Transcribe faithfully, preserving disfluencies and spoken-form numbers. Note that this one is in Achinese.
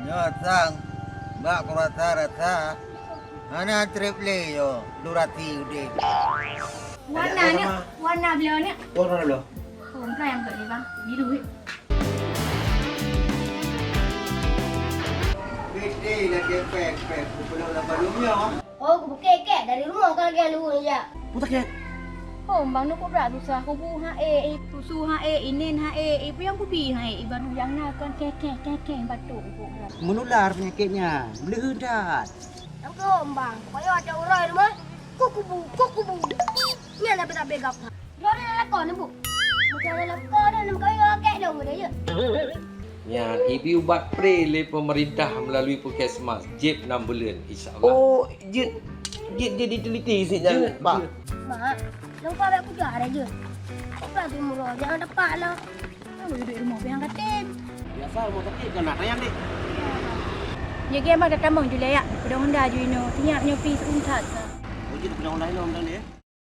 Nyoe sang bak kurasa-rasa hana treb lé yo durasi udeb. Warna ni, warna beliau ni. Warna beliau. Oh, bukan yang kat ni bang. Biru eh. Bete lah kepek-pek, kupelok lah balum nyoe. Oh, kubukek-kek dari rumah ka lagèe luweue jak. Peue sakét? Hom bang, nyoe kubra susah, kubu ha eh, susu ha eh, inen ha eh, ibu yang kubi ha eh, ibaru yang na kon keh keh keh keh batuk ibu bra. Menular penyakitnya, bleuh that. Tangkeuem bang, pokoknya ada uroe rumah, kukubu, kukubu. Nyan tapi tak begap. Droeneuh na lakoe neuh, Bu? Bukan na lakoe neuh, neumeukawen ngon kakek dong, udah ya? Nyan, ibi ubat pre lé pemerintah melalui puskesmas, jép nam buleuen, insya Allah. Oh, jeuet, jeuet, jeuet diteliti siat nyan, Pak. Mak, lupa bak kuja ada je. Apa tu murah, jangan tepak lah. Aku duduk rumah piang katem. Biasa rumah sakit kan nak tayang dek. Ya, game ada tamong julai ya. Pedang Honda ju ino. Senyap nyopi seuntat sa. Oh, jeuet pedang Honda ino, pedang dia.